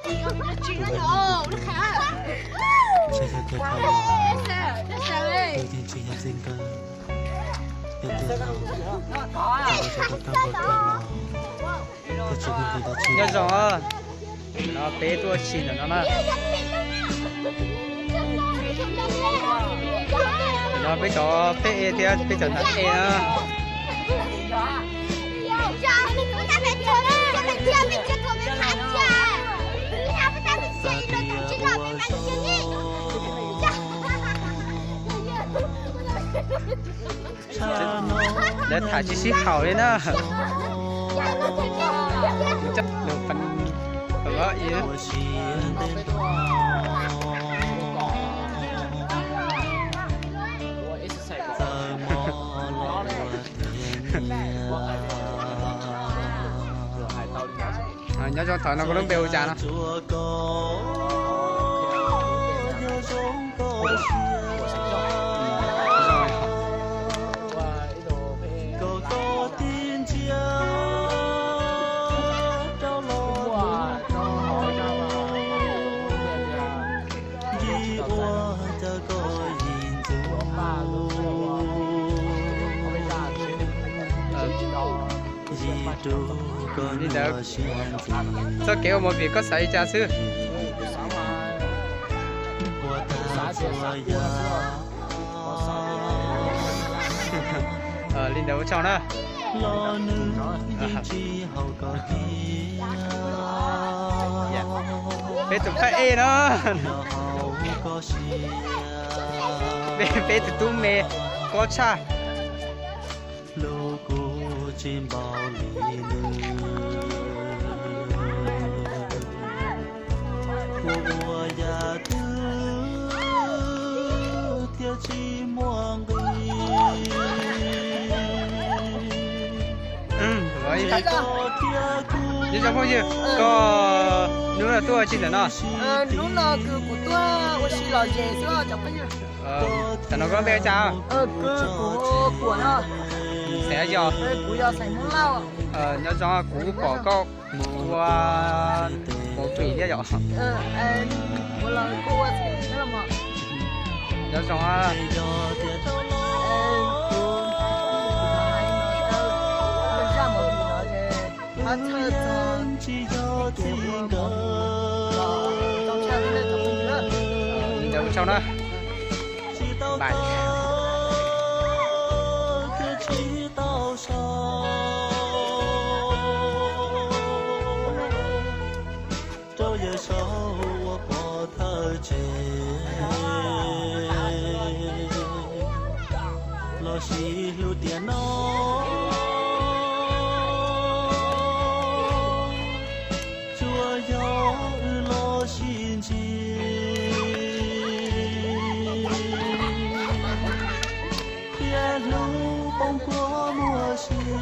Tus ntawm no ces yog tias thaum no tus yeej tsis yog txij nkawm, yog tias thaum thaum tus tau kawg npau taws no thiaj tsis muaj nqis dab tsi. Nyob zoo, no peb tuaj ua si ntawm no na. Tam no peb cov peb e thiab peb cov hnav e na. Lawv tham tsis sib haum li na. Nyob zoo, thaum no koj lub npe hu cas no? Li ntawd, txoj kev ua movie koj xav li cas xwb? Li ntawd ua tsaug na. Peb tus phab ej no, peb tus tub me kob tshaj. Hlub kuv tsis npaum li nws, kuv ua yam twg thiaj tsis muaj nqis. Nyob zoo phooj ywg, koj hnub no tuaj ua si ntawm no? Hnub no kuv tuaj ua si lom zem xwb cov phooj ywg. Tam no koj lub npe hu cas? Kuv, kuv Kuam no. Xeem Hmoob Lauj. Nyob zoo, kuv pom koj ua movie thiab yom. Nyob zoo. Li ntawd ua tsaug na. Bye. Rau yawg saub ua pov thawj tseg lossis hlub tiam no, tsuas yog wb los sib ntsib, thiab hlub poob puag muaj sia.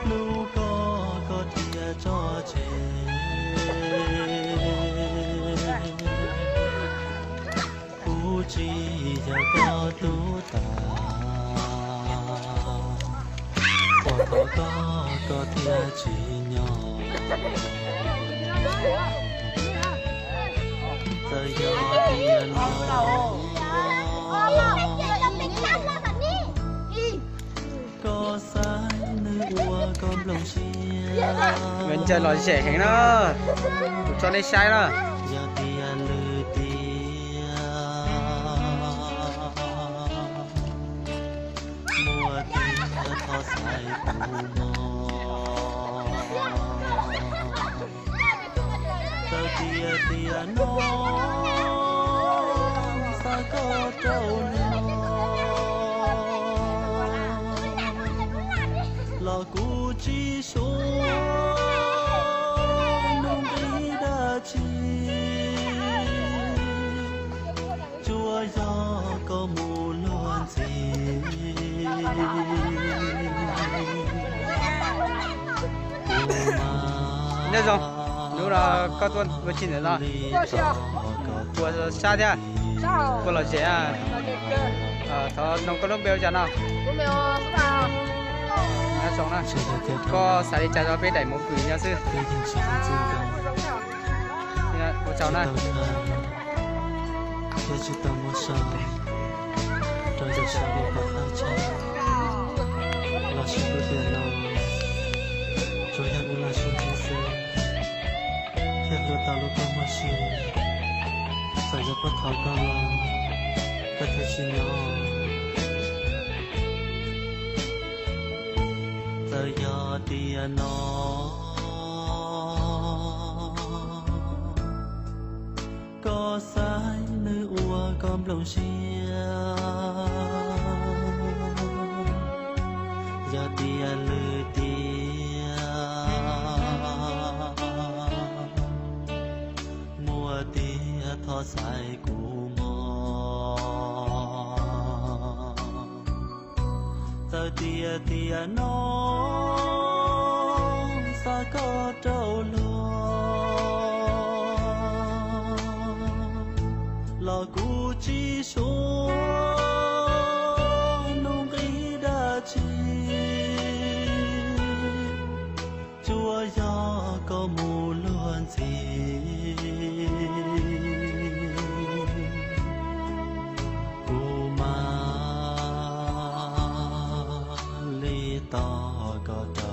Hlub koj koj thiaj tso tseg, kuv tsis yog koj tub tas, ua koj koj thiaj tsim nyog. Txawm yog tias no koj xav nws ua koj nplooj siab, ncaws lom zem heev na, kuv tso nej saib na. Yog tias lwm tiam muaj tiag thov xaiv kuv mog. Txawm tias tiam no xav koj rau hnub los kuv tsis suav nuj nqis dab tsi, tsuas yog koj mus luag ntxhi. Nyob zoo, hnub no koj tuaj ua si ntawm no, puas sab thiab? Puas lom zem? Thov noog koj lub npe ua cas no? Nyob zoo na, koj xav li cas rau peb daim movie no xwb? Ua tsaug na. Thiab tsis tau muab sau rau ntawm sab nqi qhov thaj chaw los sis kuv tias no tsuas yog wb laj sib ntsib xwb, thiaj hlub tau lub kua muag si. Txawm yog puab thov koj los koj thiaj tsis nyob. Txawm yog tias no koj xaiv nws ua koj nplooj siab, yog tias lwm tiam muaj tiag thov xaiv kuv mog. Txawm tias tiam no xa koj rau luag los kuv tsis suav nuj nqis dab tsi, tsuas yog koj mus luag ntxhi, kuv mam li tos koj rov